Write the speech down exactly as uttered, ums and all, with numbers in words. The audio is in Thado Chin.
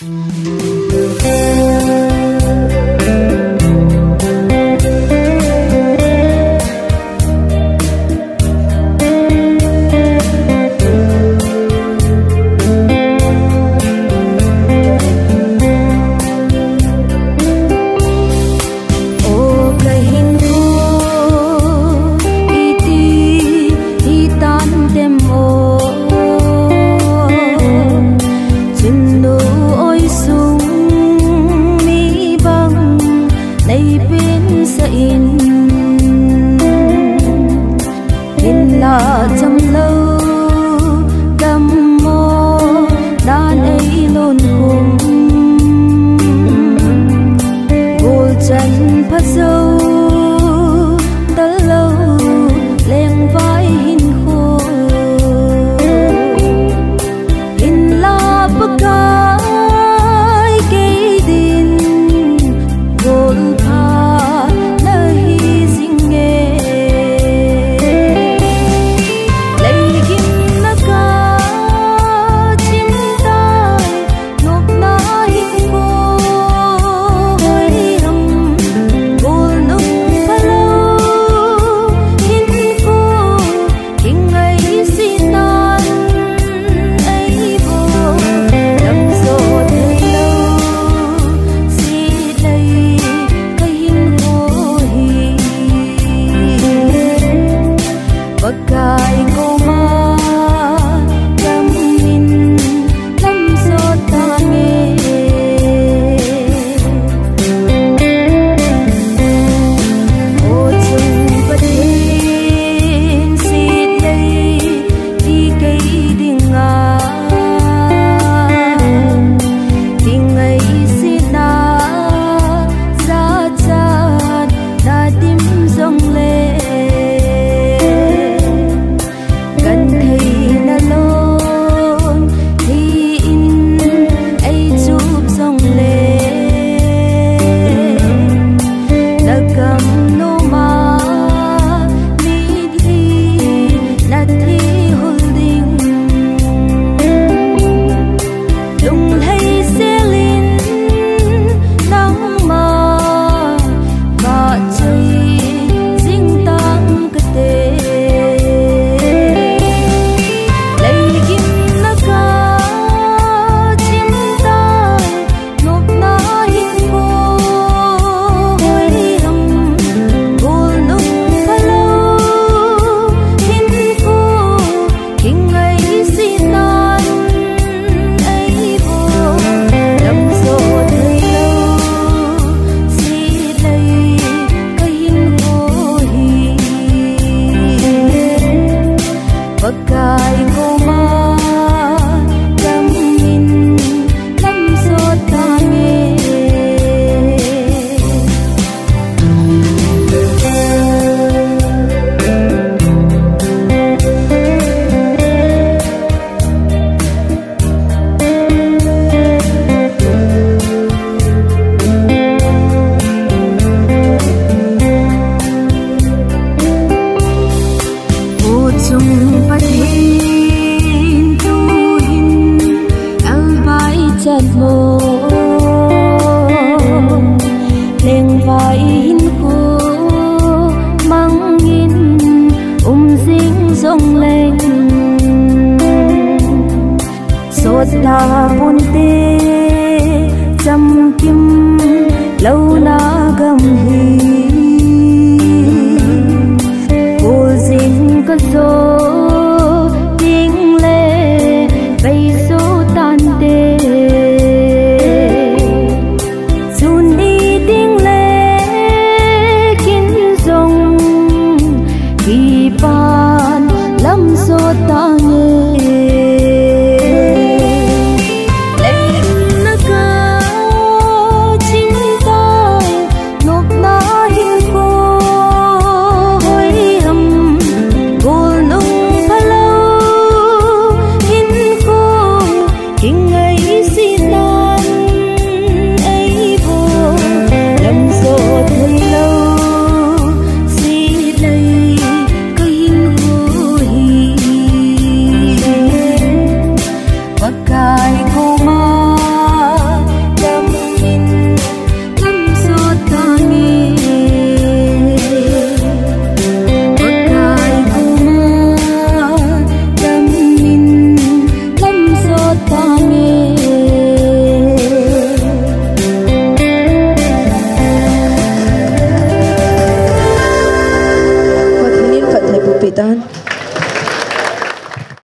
O kahinkho, iti hitan tem o. Chunnu oi sung mi bang nei pensah in. Hinla chamlou gam mo dan ei lon khum. Golchan phajo dallou lengvai hinkho. Hinla Pakai kei din golpha nahi jing e. Leigimna kachim tai, nopna hinkho hoi ham, golnung phalou hinkho kingaisih nan ei vo. Lamjo theilou sitlei kahinkho hi, Pakai koma kamin lamjo tange. O chung Pathen, sitlei hi kei dinga kingaisihna jachat na dim jongle, gentheina lon hi in ei chup jongle, na gam noma mitlhi na thihul ding. Lunglhai selin nangma vahchoi jing tang kate. Leigimna kachim tai, nopna hinkho hoi ham, golnung phalou hinkho kingaisih nan ei vo. Lamjo theilou sitlei kahinkho hi, Pakai koma kamin lamjo tange. O chung Pathen, tuhin elvai chat mo, lengvai hinkho mangin um jing jongleng, sottah ponte chamkim louna gam hi